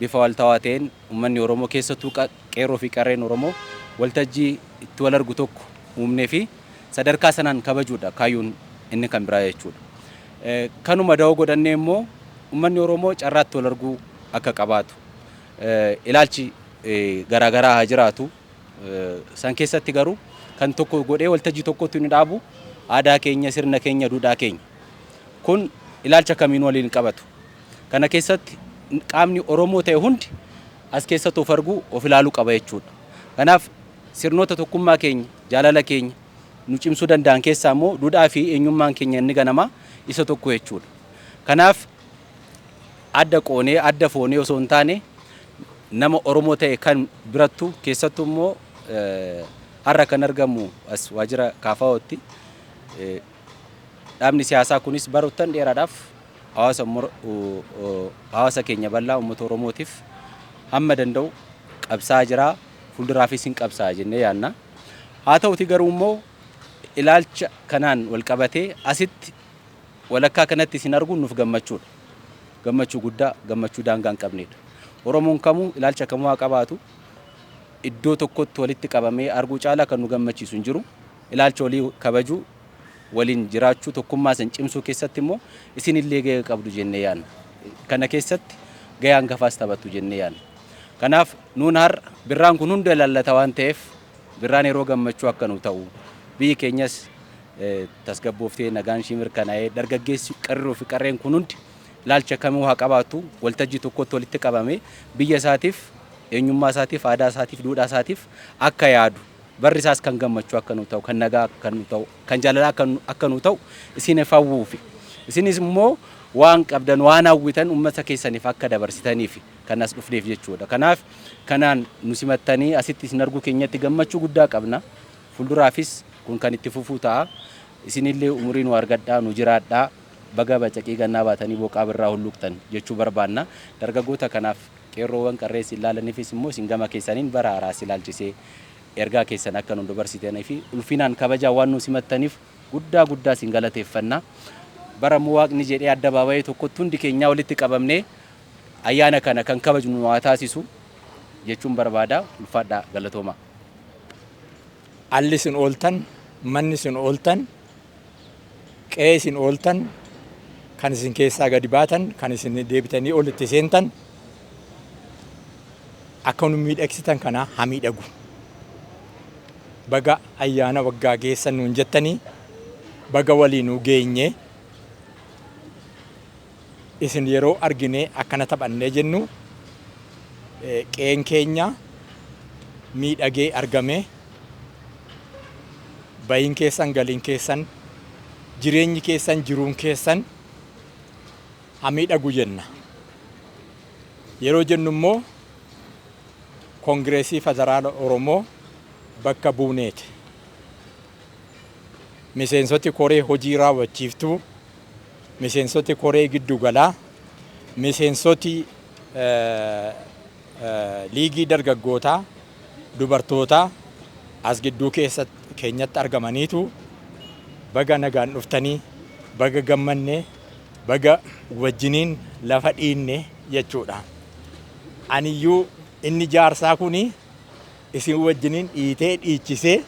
Bifa waltawaa ta'een uummanni Oromoo, keessattuu qeerroo fi qarreen Oromoo, waltajjii itti wal argu tokko uumnee fi sadarkaa sanaan kabajuudha kaayyoon inni kan biraa jechuudha. Kanuma da'oo godhannee immoo uummanni Oromoo carraatti wal arguu akka qabaatu, ilaalchi garaagaraa haa jiraatu, san keessatti garuu kan tokko godhee waltajjii tokkotti nu dhaabu aadaa keenya, sirna keenya, duudhaa keenya. Kun ilaalcha kamiin waliin qabatu. Kana keessatti qaamni Oromoo ta'e hundi as keessatti of arguu, of ilaaluu qaba jechuudha. Kanaaf sirnoota tokkummaa keenya, jaalala keenya nu cimsuu danda'an keessaa immoo duudhaa fi eenyummaan keenya inni ganamaa isa tokko jechuudha. Kanaaf adda qoonee adda foonee osoo hin taane, nama Oromoo ta'e kan birattu, keessattuu immoo har'a kan argamu as waajjira KFO'tti, dhaabni siyaasaa kunis baroottan dheeraadhaaf hawaasa keenya bal'aa uummata Oromootiif hamma danda'u qabsaa jira, fuulduraafis hin qabsaa jennee yaadna. Haa ta'uti garuu immoo ilaalcha kanaan wal qabatee asitti walakkaa kanatti isin arguun nuuf gammachuudha. Gammachuu guddaa, gammachuu daangaa hin qabnedha. Oromoon kamuu ilaalcha kamuu haa qabaatu, iddoo tokkotti walitti qabamee arguu caalaa kan nu gammachiisu hin jiru. Ilaalcha walii kabajuu, waliin jiraachuu, tokkummaa san cimsuu keessatti immoo isinillee gahee qabdu jennee yaadna. Kana keessatti gahee hangafaas taphattu jennee yaadna. Kanaaf nuun har'a birraan kun hunda ilaallata waan ta'eef, birraan yeroo gammachuu akka nu ta'u, biyyi keenyas tasgabbooftee nagaan ishii mirkanaa'ee, dargaggeessi, qarroo fi qarreen kun hundi ilaalcha kamuu haa qabaatu waltajjii tokkotti walitti qabamee biyya isaatiif, eenyummaa isaatiif, aadaa isaatiif, duudhaa isaatiif akka yaadu, barri isaas kan gammachuu akka nu ta'u, kan nagaa akka nu ta'u, kan jaalalaa akka nu ta'u isin hawwuufi. Isinis immoo waan qabdan, waan hawwitan uummata keessaniif akka dabarsitaniif kan as dhufneef jechuudha. Kanaaf kanaan nu simattanii asitti isin arguu keenyatti gammachuu guddaa qabna. Fuulduraafis kun kan itti fufuu ta'a. Isinillee umurii nu argadhaa, nu jiraadhaa. Baga bacaqii gannaa baatanii booqaa birraa hulluuqxan jechuu barbaanna. Dargaggoota kanaaf, qeerroowwan qarree isin ilaalaniifis immoo isin gama keessaniin bara haaraas ilaalchisee ergaa keessan akka nu dabarsitanii fi ulfinaan kabajaa waan nu simattaniif guddaa guddaa isin galateeffanna. Bara immoo Waaqni jedhee addabaabayii tokkotti hundi keenyaa walitti qabamnee ayyaana kana kan kabajnu nu haa taasisu jechuun barbaada. Ulfaadhaa, galatooma. Alli isin ooltan, manni isin ooltan, qe'ee isin ooltan, kan isin keessaa gadi baatan, kan isin deebitanii ol itti seentan, akka nu miidhagsitan kana haa miidhagu. Baga ayyaana waggaa geessan nuun jettanii, baga waliinuu geenye. Isin yeroo argine akkana taphannee jennu qe'een keenya miidhagee argame, bahiin keessan, galiin keessan, jireenyi keessan, jiruun keessan haa miidhagu jenna. Yeroo jennu immoo Koongireesii Federaala Oromoo bakka buuneeti. Miseensoti koree hojii raawwachiiftuu, miseensoti koree giddugalaa, miseensoti liigii dargaggootaa, dubartootaa as gidduu keenyatti argamaniitu baga nagaan dhuftanii, baga gammannee, baga wajjiniin lafa dhiinne jechuudha. Aniyyuu inni jaarsaa kuni isin wajjiniin dhiitee dhiichisee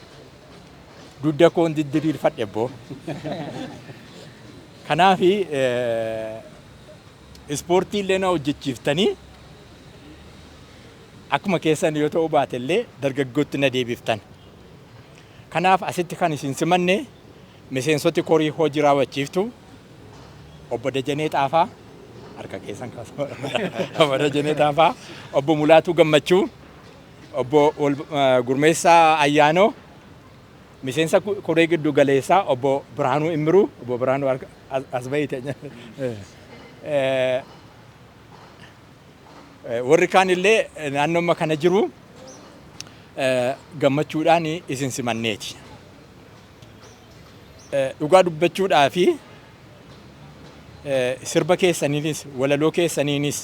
dugda koon diddiriirfadhe boo. Kanaafi ispoortii illee na hojjechiiftanii, akkuma keessan yoo ta'uu baate illee dargaggootti na deebiftan. Kanaaf asitti kan isin simanne miseensoti korii hojii raawwachiiftu, obbo Dajanee Xaafaa, harka keessan kaasa, obbo Dajanee Xaafaa, obbo Mulaatuu Gammachuu, obbo Gurmeessaa Ayyaanoo, miseensa koree giddu galeessaa obbo Birhaanuu Immiruu, obbo Birhaanuu as bahiite. Warri kaan illee naannooma kana jiru, gammachuudhaan isin simanneeti. Dhugaa dubbachuudhaa fi sirba keessaniinis, walaloo keessaniinis,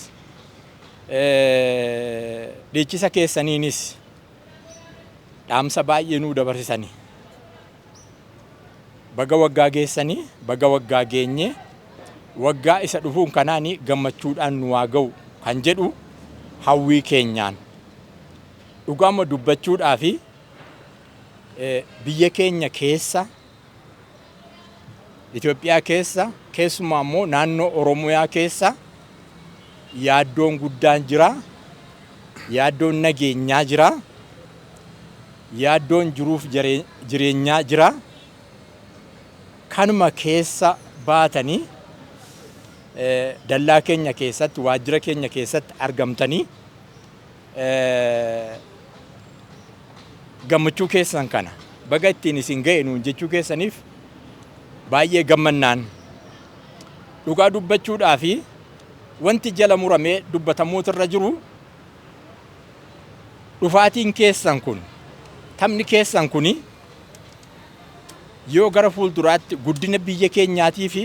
dhiichisa keessaniinis dhaamsa baay'ee nuu dabarsisanii. Baga waggaa geessanii, baga waggaa geenye, waggaa isa dhufuun kanaan gammachuudhaan nu haa ga'u kan jedhu Hawwii keenyaan dhugaama dubbachuudhaa fi biyya keenya keessa, Itoophiyaa keessa, keessumaa immoo naannoo Oromiyaa keessa yaaddoon guddaan jira. Yaaddoon nageenyaa jira. Yaaddoon jiruuf jireenyaa jira. Kanuma keessa baatanii dallaa keenya keessatti, waajjira keenya keessatti argamtanii gammachuu keessan kana baga ittiin isin ga'e nuun jechuu keessaniif baay'ee gammannaan. Dhugaa dubbachuudhaa fi wanti jala muramee dubbatamuutu irra jiru, dhufaatiin keessan kun, taphni keessan kuni yoo gara fuulduraatti guddina biyya keenyaatii fi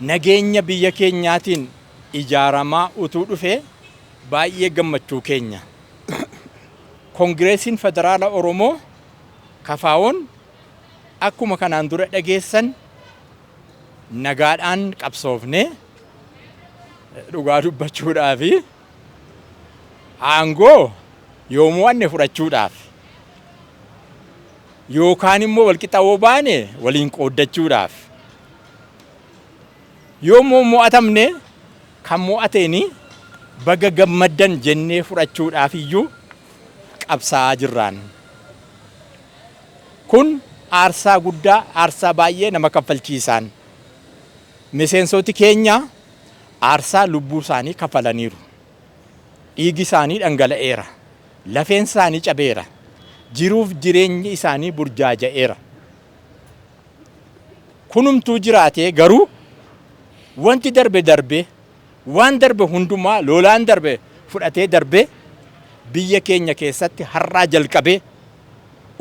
nageenya biyya keenyaatiin ijaaramaa utuu dhufe baay'ee gammachuu keenya. Koongireesiin Federaala Oromoo, KFO'n, akkuma kanaan dura dhageessan nagaadhaan qabsoofnee, dhugaa dubbachuudhaa fi aangoo yoo mo'anne fudhachuudhaaf yookaan immoo walqixa yoo baane waliin qooddachuudhaaf, yoo immoo mo'atamne kan mo'ateeni baga gammaddan jennee fudhachuudhaaf iyyuu qabsaa'aa jirraan. Kun aarsaa guddaa, aarsaa baay'ee nama kaffalchiisaan. Miseensoti keenya aarsaa lubbuu isaanii kaffalaniiru. Dhiigi isaanii dhangala'eera. Lafeen isaanii cabeera. Jiruuf jireenyi isaanii burjaaja'eera. Kunumtuu jiraatee garuu wanti darbe darbe, waan darbe hundumaa lolaan darbe fudhatee darbe, biyya keenya keessatti har'aa jalqabee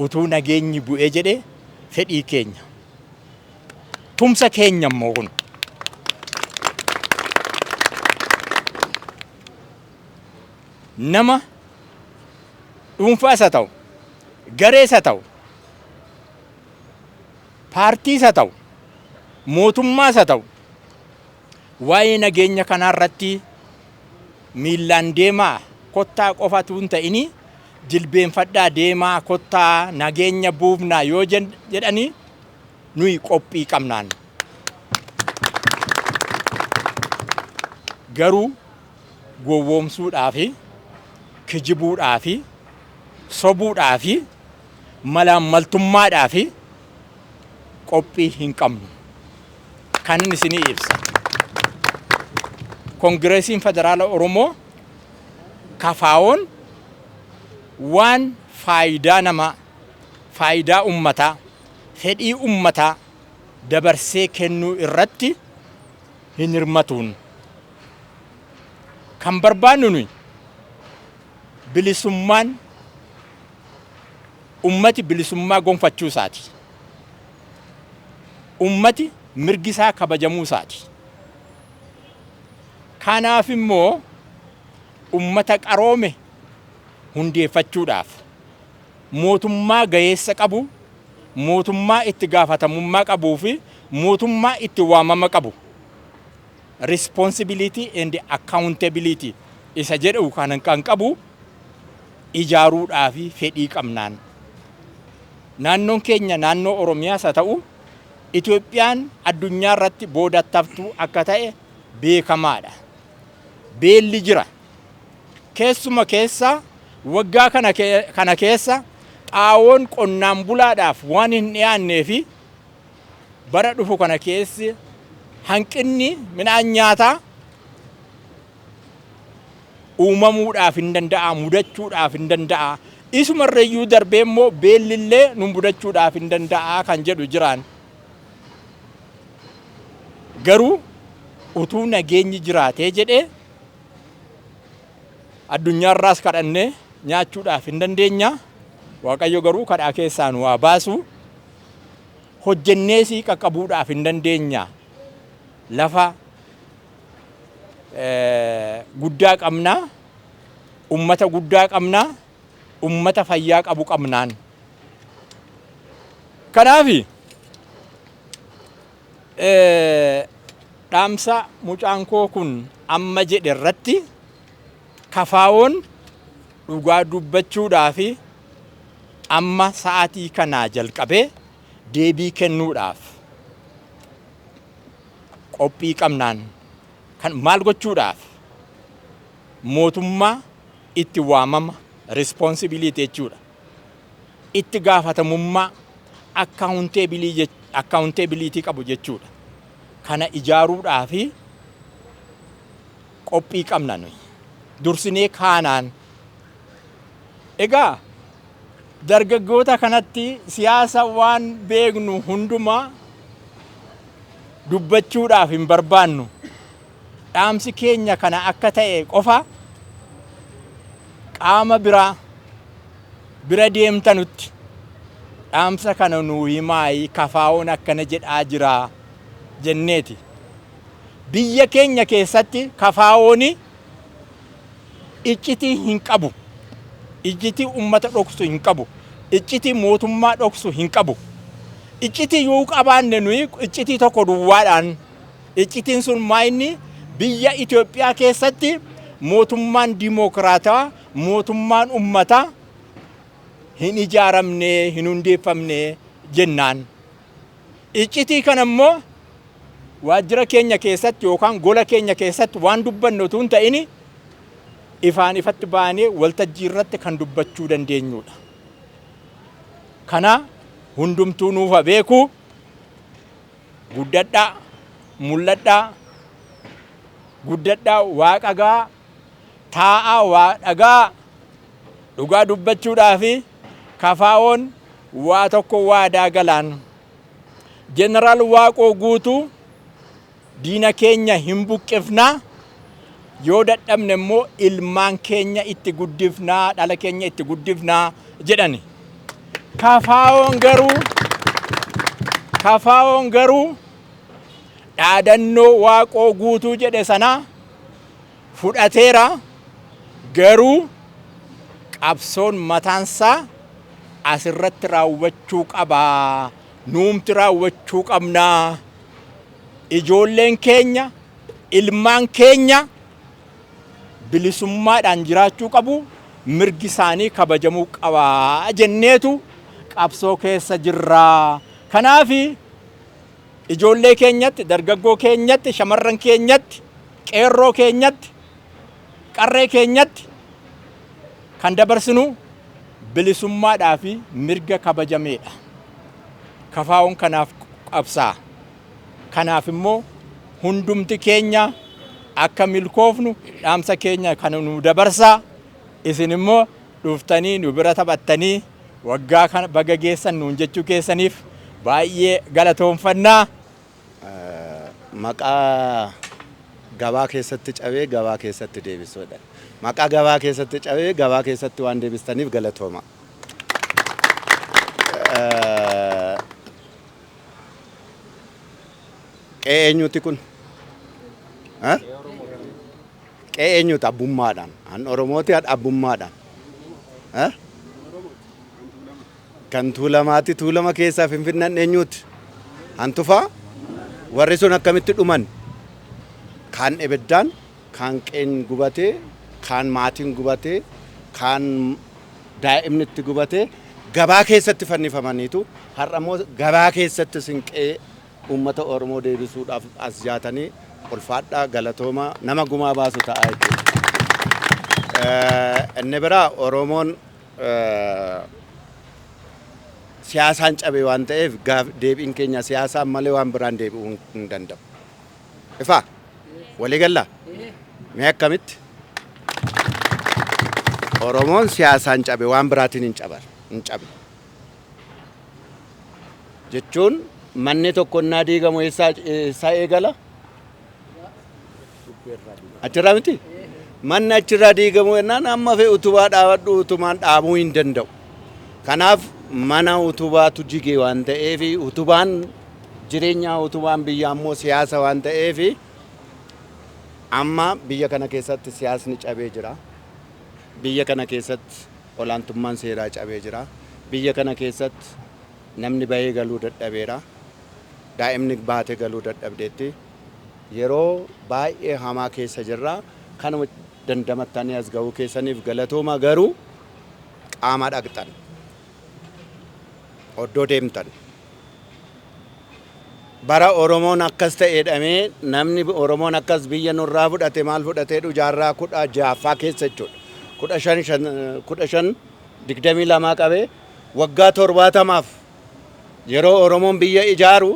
utuu nageenyi bu'ee jedhee fedhii keenya. Tumsa keenya immoo kun. Nama dhuunfaas haa ta'u, garees haa ta'u, paartiis haa ta'u, mootummaas haa ta'u, waa'ee nageenya kanaa irratti miillaan deemaa kottaa qofatu hin ta'ini, jilbeenfadhaa deemaa kottaa nageenya buufnaa yoo jedhanii nuyi qophii qabnaan. Garuu gowwoomsuudhaa fi kijibuudhaa fi sobuudhaa fi malaammaltummaadhaa fi qophii hin qabnu. Kanan isinii ibsa. Koongireesiin Federaala Oromoo, KFO'n, waan faayidaa namaa, faayidaa ummataa, fedhii ummataa dabarsee kennuu irratti hin hirmatuun. Kan barbaannu nuyi bilisummaan ummati bilisummaa gonfachuu isaati. Ummati mirgi isaa kabajamuu isaati. Kanaaf immoo ummata qaroome hundeeffachuudhaaf mootummaa gaheessa qabu, mootummaa itti gaafatamummaa qabuu fi mootummaa itti waamama qabu, responsibility and accountability isa jedhu kan qabu ijaaruudhaaf fedhii qabnaan. Naannoon keenya, naannoo Oromiyaas haa ta'u Itoophiyaan, addunyaa irratti boodattaftuu akka ta'e beekamaadha. Beelli jira. Keessuma keessa waggaa kana keessa xaa'oon qonnaan bulaadhaaf waan hin dhiyaannee fi bara dhufu kana keessi hanqinni midhaan nyaataa uumamuudhaaf hin danda'a, mudachuudhaaf hin danda'a. Isumarrayyuu darbee immoo beellillee nu mudachuudhaaf hin danda'a kan jedhu jiraan. Garuu utuu nageenyi jiraatee jedhee addunyaarraas kadhannee nyaachuudhaaf hin dandeenya. Waaqayyo garuu kadhaa keessaa nu haa baasu. Hojjenneesii qaqqabuudhaaf hin dandeenya. Lafa guddaa qabnaa, ummata guddaa qabnaa, ummata fayyaa qabu qabnaan. Kanaafi dhaamsa mucaan koo kun amma jedhe irratti Kafaawoon dhugaa dubbachuudhaaf amma sa'aatii kanaa jalqabee deebii kennuudhaaf qophii qabnaan kan maal gochuudhaaf mootummaa itti waamama responsibility jechuudha. Itti gaafatamummaa accountability qabu jechuudha. Kana ijaaruudhaaf qophii qabna nuyi. Dursinee kaanaan. Egaa dargaggoota kanatti siyaasa waan beeknu hundumaa dubbachuudhaaf hin barbaannu. Dhaamsi keenya kana akka ta'e qofa qaama biraa bira deemtanutti dhaamsa kana nuu himaayii kafaawoon akkana jedhaa jiraa jenneeti. Biyya keenya keessatti kafaawooni iccitii hin qabu. Iccitii uummata dhoksu hin qabu. Iccitii mootummaa dhoksu hin qabu. Iccitii yoo qabaanne nuyi iccitii tokko duwwaadhaan iccitiin sun maa inni biyya Itoophiyaa keessatti mootummaan dimokiraataa mootummaan uummataa hin ijaaramne hin hundeeffamne jennaan. Iccitii kana immoo waajjira keenya keessatti yookaan gola keenya keessatti waan dubbannu utuu hin ta'in ifaan ifatti baanee waltajjii irratti kan dubbachuu dandeenyudha. Kana hundumtuu nuuf haa beeku. Guddadhaa, mul'adhaa, guddadhaa waaqa gaa, taa'aa waa dhagaa, dhugaa dubbachuudhaa fi kafaawoon waa tokko waadaa galaan. Jeneraal Waaqoo Guutuu diina keenya hin buqqifnaa, yoo dadhabne immoo ilmaan keenya itti guddifnaa, dhala keenya itti guddifnaa jedhani. Kafaawoon garuu dhaadannoo Waaqoo Guutuu jedhe sana fudhateera, garuu qabsoon mataansaa asirratti raawwachuu qabaa. Nuumti raawwachuu qabnaa. Ijoolleen keenya, ilmaan keenya bilisummaadhaan jiraachuu qabu, mirgi isaanii kabajamuu qabaa jenneetu qabsoo keessa jirraa. Kanaaf ijoollee keenyatti, dargaggoo keenyatti, shamarran keenyatti, qeerroo keenyatti, qarree keenyatti kan dabarsinu bilisummaadhaa fi mirga kabajameedha. Kafaawoon kanaaf qabsaa. Kanaaf immoo hundumti keenya akka milkoofnu dhaamsa keenya kan nu dabarsaa. Isin immoo dhuftanii nu bira taphattanii waggaa kana baga geessan nuun jechuu keessaniif baay'ee galatoonfannaa. Maqaa gabaa keessatti cabee gabaa keessatti deebisuudha. Maqaa gabaa keessatti cabee gabaa keessatti waan deebistaniif galatooma. Qe'ee eenyuti kun? Qe'ee eenyuti abbummaadhaan? An Oromooti abbummaadhaan. Kan Tuulamaati. Tuulama keessaa Finfinnaan eenyuti? Hantufaa? Warri sun akkamitti dhuman? Kaan ibiddaan, kaan qeen gubatee, kaan maatiin gubatee, kaan daa'imni itti gubatee gabaa keessatti fannifamaniitu har'a immoo gabaa keessatti sinqee uummata Oromoo deebisuudhaaf as jaatanii ulfaadhaa, galatooma, nama gumaa baasu ta'a jechuudha. Inni biraa Oromoon siyaasaan cabe waan ta'eef deebiin keenya siyaasaan malee waan biraan deebi'uu hin danda'u. Ifaa? Walii gallaa? Mee akkamitti? Oromoon siyaasaan cabe, waan biraatiin hin caban, hin cabne. Jechuun manni tokko innaa diigamu eessaa eegala? Achirraa miti? Manni achirraa diigamu jennaan amma fe'u utubaa dhaabadhu, utubaan dhaabuu hin danda'u. Kanaaf mana utubaatu jige waan ta'eef, utubaan jireenyaa, utubaan biyyaa immoo siyaasa waan ta'eef, amma biyya kana keessatti siyaasni cabee jira. Biyya kana keessatti olaantummaan seeraa cabee jira. Biyya kana keessatti namni bahee galuu dadhabeera. Daa'imni baatee galuu dadhabdeetti. Yeroo baay'ee hamaa keessa jirra. Kanuma Dandamattanii as ga'uu keessaniif galatooma. Garuu qaama dhaqxan, oddoo deemtan, bara Oromoon akkas ta'e jedhamee namni Oromoon akkas biyya nurraa fudhate maal fudhatee jaarraa 16ffaa keessa jechuudha. 1522 qabee waggaa 70f yeroo Oromoon biyya ijaaru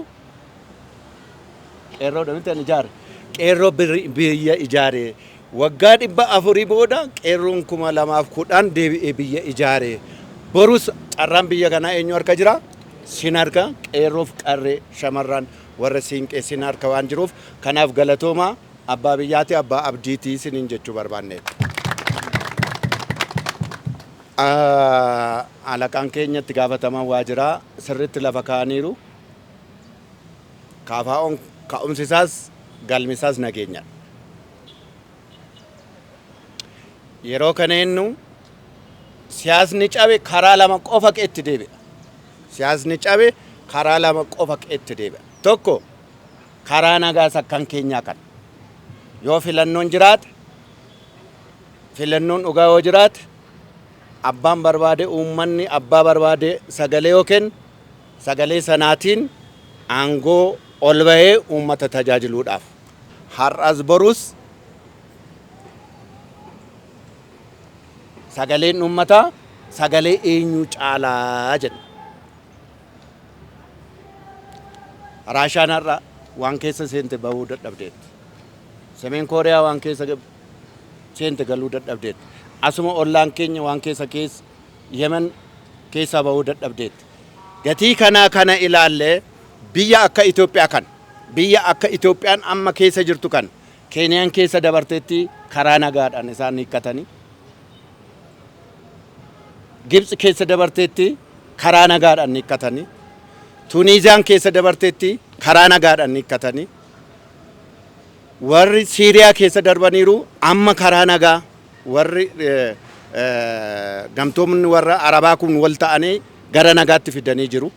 qeerroo dhamitti ijaare, qeerroo biyya ijaare. Waggaa 400 booda qeerroon 2010 deebi'ee biyya ijaare. Borus carraan biyya kanaa eenyu harka jira? Sin harka. Qeerroof qarree, shamarran warra siinqee sin harka waan jiruuf, kanaaf galatooma. Abbaa biyyaati, abbaa abdiitii siniin jechuu barbaanneet. Alaqaan keenya itti gaafataman waajiraa sirriitti lafa kaa'aniiru. Kaafaa'oon ka'umsi isaas galmi isaas nageenyadha. Yeroo kana jennu siyaasni cabe karaa lama qofa itti deebi'a. Siyaasni cabe karaa lama qofa itti deebi'a. Tokko karaa nagaa sakkan keenyaa kana. Yoo filannoon jiraate, filannoon dhugaa yoo jiraate, abbaan barbaade, uummanni abbaa barbaade sagalee yoo kennu, sagalee sanaatiin aangoo ol bahee uummata tajaajiluudhaaf. Har'as borus sagaleen uummataa sagalee eenyu caalaa jedha. Raashaan har'a waan keessa seente bahuu dadhabdeetti. Semeen Kooriyaa waan keessa seente galuu dadhabdeetti. Asuma ollaan keenya waan keessa keessa Yemen keessaa bahuu dadhabdeetti. Gatii kanaa kana ilaallee biyya akka Itoophiyaa kana, biyya akka Itoophiyaan amma keessa jirtu kana, Keeniyaan keessa dabarteetti karaa nagaadhaan isaan hiikkatanii. Gibxi keessa dabarteetti karaa nagaadhaan hiikkatanii. Tuuniiziyaan keessa dabarteetti karaa nagaadhaan hiikkatanii. Warri Siiriyaa keessa darbaniiru amma karaa nagaa warri gamtoomni warra Arabaa kun wal ta'anii gara nagaatti fidanii jiru.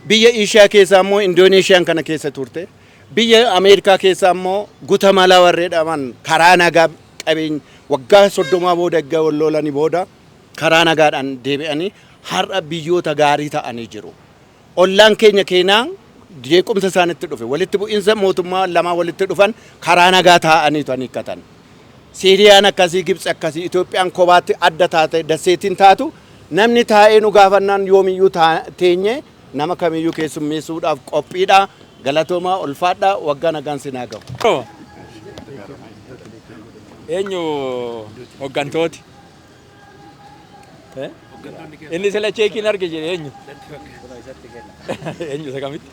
Biyya Ishiyaa keessa immoo Indooneeshiyaan kana keessa turte. Biyya Ameerikaa keessa immoo Guatemala warri jedhaman karaa nagaa qabeenya waggaa 30 booda erga wal lolanii booda karaa nagaadhaan deebi'anii har'a biyyoota gaarii ta'anii jiru. Ollaan keenya Keeniyaan jeequmsa isaanitti dhufe, walitti bu'iinsa mootummaa lamaa walitti dhufan karaa nagaa taa'aniitu hiikkatan. Siiriyaan akkasii, Gibxi akkasii, Itoophiyaan kophaatti adda taate dasseetiin taatu namni taa'ee nu gaafannaan yoomiyyuu teenye nama kamiyyuu keessummeessuudhaaf qophiidha. Galatoomaa, ulfaadhaa, waggaa nagaan sinaa gahu. Eenyu hooggantooti? Inni sila cheekiin arge jedhe eenyu? Eenyu isa kamitti?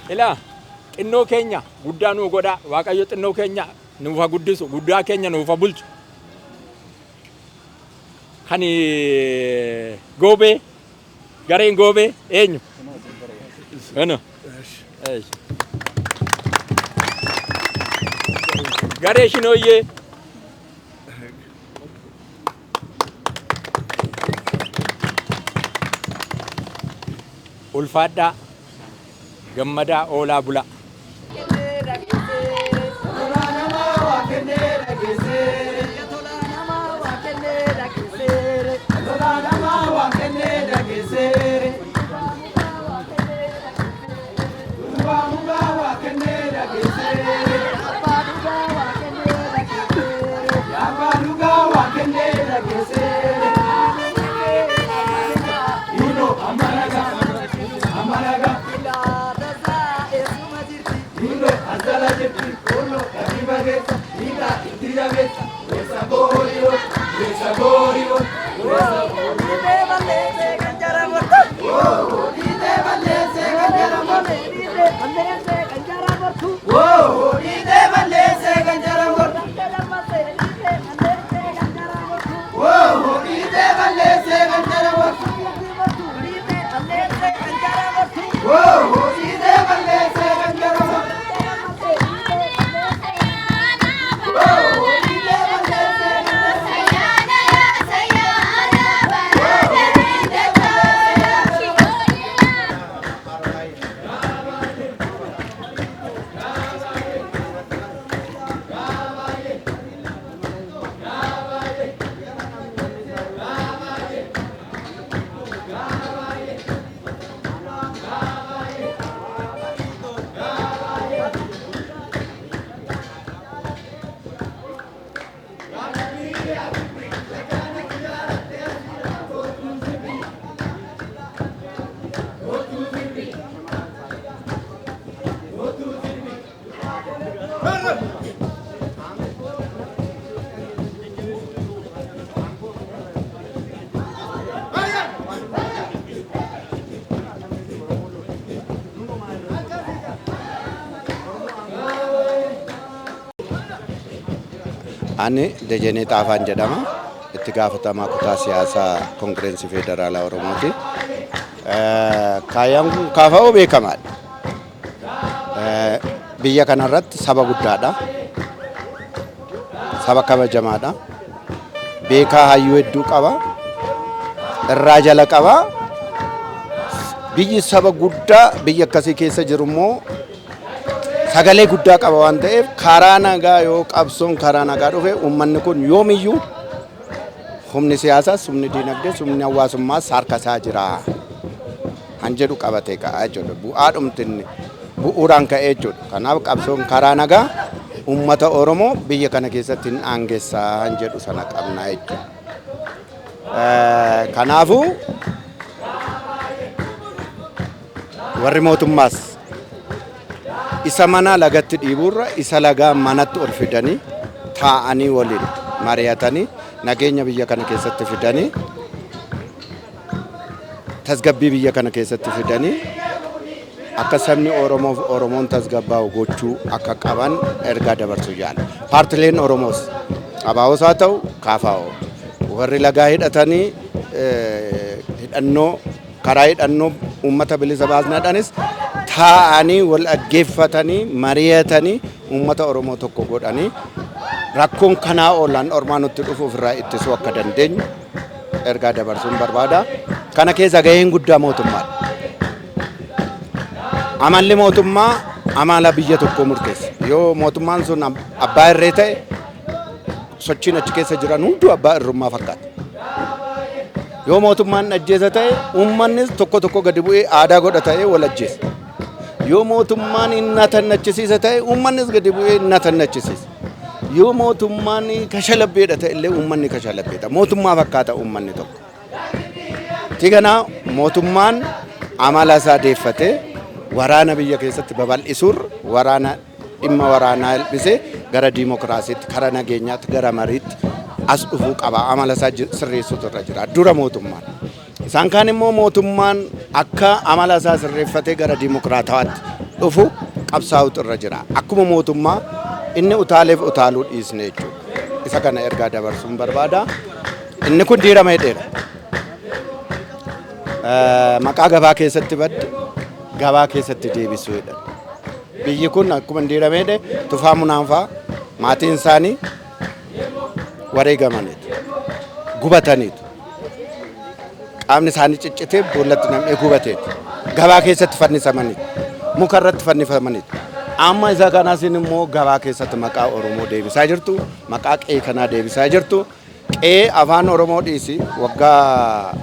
Ilaa, xinnoo keenya guddaa nuu godhaa. Waaqayyo xinnoo keenya nuuf haa guddisu, guddaa keenya nuuf haa bulchu. Kan goobee, gareen goobee eenyu? Eno. Garee shinooyyee. Ulfaadhaa, gammadaa, oolaa bulaa. Tolaa namaa waa kennee dhageessee. Tolaa namaa waa kennee dhageessee. Tolaa namaa waa kennee dhageessee. Utubaa mukaa waa kennee dhageessee. Abbaa dhugaa waa kennee dhageessee. Abbaa dhugaa waa kennee dhageessee. Uno amanaga amanaga. Uno asala jirti. Uno katiba keessa hiika itti jabeessa. Weessa gooriwo weessa gooriwo weessa. Dhiitee balleessee kan jara mortu. Dhiitee balleessee kan jara mortu. Dhiitee balleessee kan jara mortu. Dhiitee balleessee kan jara mortu. Dhiitee balleessee kan jara mortu. Dhiitee balleessee kan jara mortu. Dhiitee balleessee kan jara mortu. Dhiitee balleessee. Ani Dejenee Xaafaan jedhama. Itti gaafatamaa kutaa siyaasaa Koongireensii Federaalaa Oromooti. Kaayyaan kun KFO beekamaadha. Biyya kanarratti saba guddaadha. Saba kabajamaadha. Beekaa hayyuu hedduu qaba. Irraa jala qaba. Biyyi saba guddaa biyya akkasii keessa jiru immoo sagalee guddaa qaba waan ta'eef, karaa nagaa yoo qabsoon karaa nagaa dhufe, uummanni kun yoomiyyuu humni siyaasaas, humni diinagdees, humni hawaasummaas harka isaa jira. Han jedhu qabatee ka'a jechuudha. Bu'aa dhumtinni bu'uuraan ka'ee jechuudha. Kanaaf qabsoon karaa nagaa uummata Oromoo biyya kana keessatti hin aangessaa han jedhu sana qabna jechuudha. Kanaafuu warri mootummaas isa manaa lagatti dhiibuurra isa lagaa manatti ol fidanii taa'anii waliin mari'atanii, nageenya biyya kana keessatti fidanii, tasgabbii biyya kana keessatti fidanii, akka sabni Oromoof Oromoon tasgabbaa'u gochuu akka qaban ergaa dabarsuu yaala. Paartileen Oromoos, ABOs haa ta'u KFO, warri lagaa hidhatanii hidhannoo karaa hidhannoo uummata bilisa baasnaadhaanis taa'anii wal dhaggeeffatanii, mari'atanii, uummata Oromoo tokko godhanii, rakkoon kanaa oolan ormaa nutti dhufu ofirraa ittisuu akka dandeenyu ergaa dabarsuun barbaada. Kana keessa gaheen guddaa mootummaadha. Amalli mootummaa amala biyya tokkoo murteessa. Yoo mootummaan sun abbaa irree ta'e, sochiin achi keessa jiran hunduu abbaa irrummaa fakkaata. Yoo mootummaan ajjeesa ta'e, uummannis tokko tokko gadi bu'ee aadaa godha ta'ee wal ajjeesa. Yoo mootummaan hin natannachisiisa ta'e, uummannis gadi bu'ee hin natannachisiisa. Yoo mootummaan kashalabbeedha ta'e illee, uummanni kashalabbeedha. Mootummaa fakkaata uummanni tokko. Tiganaa mootummaan amala isaa deeffatee waraana biyya keessatti babal'isuurra, waraana dhimma waraanaa hir'isee, gara diimokiraasiitti, gara nageenyaatti, gara mariitti as dhufuu qaba. Amala isaa sirreessuutu irra jira. Dura mootummaan. Isaan kaan immoo mootummaan akka amala isaa sirreeffatee gara diimokiraatawaatti dhufu qabsaa'utu irra jira. Akkuma mootummaa inni utaaleef utaaluu dhiisne jechuudha. Isa kana ergaa dabarsuun barbaada. Inni kun diirama hidheera. Maqaa gabaa keessatti badde gabaa keessatti deebisuu jedhan. Biyyi kun akkuma diirama hidhe, Tufaa Munaanfaa maatiin isaanii wareegamaniitu. Gubataniitu. Qaamni isaanii ciccitee boollatti nam'ee gubateetu. Gabaa keessatti fannisamaniitu. Muka irratti fannifamaniitu. Amma isa kanas immoo gabaa keessatti maqaa Oromoo deebisaa jirtu, maqaa qe'ee kanaa deebisaa jirtu. Qe'ee afaan Oromoo dhiisi, waggaa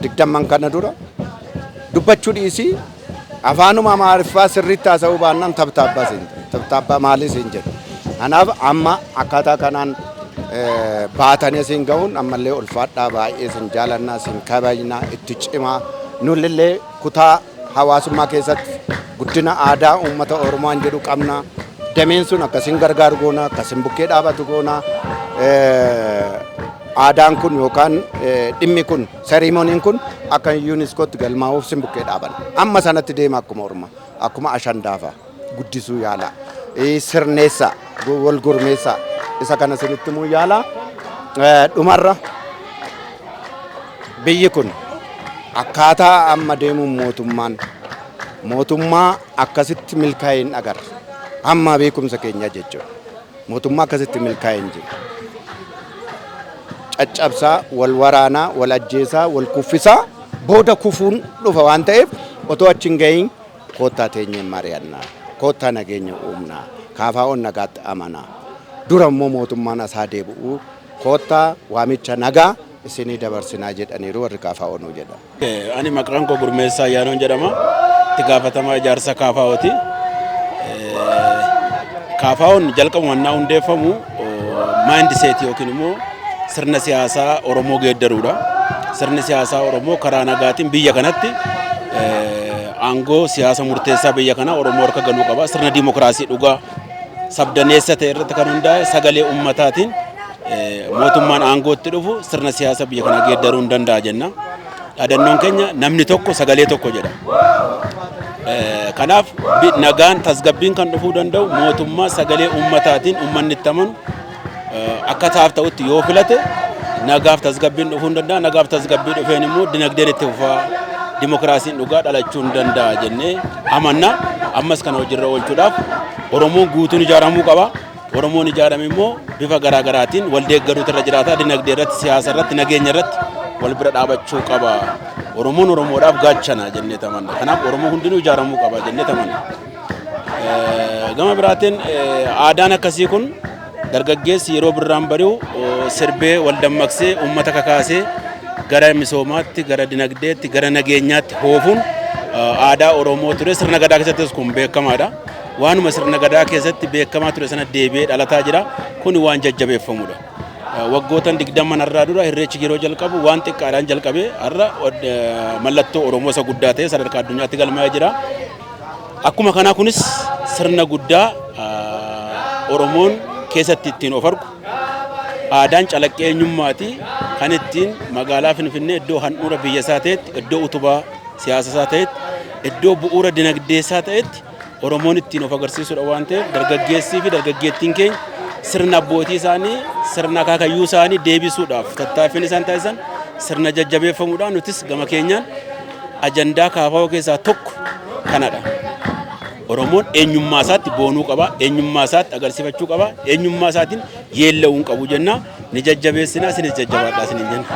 20n kana dura dubbachuu dhiisi, afaanuma Amaariffaa sirriitti haasa'uu baannaan tabtaabbaa siin tabtaabbaa maalii siin jedhu. Kanaaf amma akkaataa kanaan baatanii siin ga'uun ammallee ulfaadhaa, baay'ee siin jaalannaa, siin kabajnaa, itti cimaa. Nulillee kutaa hawaasummaa keessatti guddina aadaa uummata Oromoo jedhu qabna. Dameen sun akkasiin gargaaru goona, akkasiin bukkee dhaabatu goona. Aadaan kun yookaan dhimmi kun, serimoniin kun akka UNESCOtti galmaa'uuf sin bukkee dhaaban. Amma sanatti deema, akkuma orma, akkuma ashandaafa guddisuu yaala. Sirneessa, wal gurmeessa, isa kana sinitti himuu yaala. Dhumarra biyyi kun akkaataa amma deemuun mootummaan mootummaa akkasitti milkaa'ee hin agarre, amma beekumsa keenya jechuudha. Mootummaa akkasitti milkaa'ee hin jiru. Caccabsaa, wal waraanaa, wal ajjeesaa, wal kuffisaa booda kufuun dhufa waan ta'eef, otoo achi hin gahiin koottaa teenyeen mari'annaa, koottaa nageenya uumnaa, KFO'n nagaatti amanaa. Dura immoo mootummaan asaa deebi'uu koottaa waamicha nagaa isinii dabarsinaa jedhaniiru warri KFO nuu jedhan. Ani maqaan koo Gurmeessaa Ayyaanoon jedhama. Itti gaafatamaa ijaarsa KFOti. KFO'n jalqabuma innaa hundeeffamu mindset yookiin immoo sirna siyaasaa Oromoo geeddaruudha. Sirni siyaasaa Oromoo karaa nagaatiin biyya kanatti aangoo siyaasa murteessaa biyya kanaa Oromoo harka galuu qaba. Sirna diimokiraasii dhugaa sabdaneessa ta'e irratti kan hundaa'e, sagalee ummataatiin mootummaan aangootti dhufu sirna siyaasa biyya kanaa geeddaruu hin danda'a jenna. Dhaadannoon keenya namni tokko sagalee tokko jedha. Kanaaf nagaan tasgabbiin kan dhufuu danda'u mootummaa sagalee ummataatiin ummanni itti amanu Akka isaaf ta'utti yoo filate nagaaf tasgabbiin dhufuu hin danda'a. Nagaaf tasgabbii dhufeen immoo dinagdeen itti fufaa dimokiraasiin dhugaa dhalachuu hin danda'a jennee amanna. Ammas kana hojiirra oolchuudhaaf Oromoon guutuun ijaaramuu qaba. Oromoon ijaarame immoo bifa garaa garaatiin wal deeggaruutu irra jiraata. Dinagdee irratti, siyaasa irratti, nageenya irratti wal bira dhaabachuu qaba. Oromoon Oromoodhaaf gaachana jennee amanna. Kanaaf Oromoo hundinuu ijaaramuu qaba jennee amanna. Gama biraatiin aadaan akkasii kun dargaggeessi yeroo birraan bari'u sirbee wal dammaqsee uummata kakaasee gara misoomaatti, gara dinagdeetti, gara nageenyaatti hoofuun aadaa Oromoo ture. Sirna gadaa keessattis kun beekamaadha. Waanuma sirna gadaa keessatti beekamaa ture sana deebi'ee dhalataa jira. Kun waan jajjabeeffamudha. Waggootan 20 irraa dura irreechi yeroo jalqabu waan xiqqaadhaan jalqabee har'a mallattoo Oromoo isa guddaa ta'e sadarkaa addunyaatti galmaa'ee jira. Akkuma kanaa kunis sirna guddaa Oromoon keessatti ittiin of argu aadaan calaqqee eenyummaati kan ittiin magaalaa Finfinnee iddoo handhuura biyya isaa ta'etti, iddoo utubaa siyaasa isaa ta'etti, iddoo bu'uura dinagdee isaa ta'etti Oromoon ittiin of agarsiisudha waan ta'eef dargaggeessii fi dargaggeettiin keenya sirna abbootii isaanii, sirna akaakayyuu isaanii deebisuudhaaf tattaaffiin isaan taasisan sirna jajjabeeffamuudhaan nutis gama keenyaan ajandaa KFO keessaa tokko kanadha. Oromoon eenyummaa isaatti boonuu qaba, eenyummaa isaatti agarsiifachuu qaba, eenyummaa isaatiin yeella'uu hin qabu jenna. Ni jajjabeessina, isinis jajjabaadhaa isiniin jenna.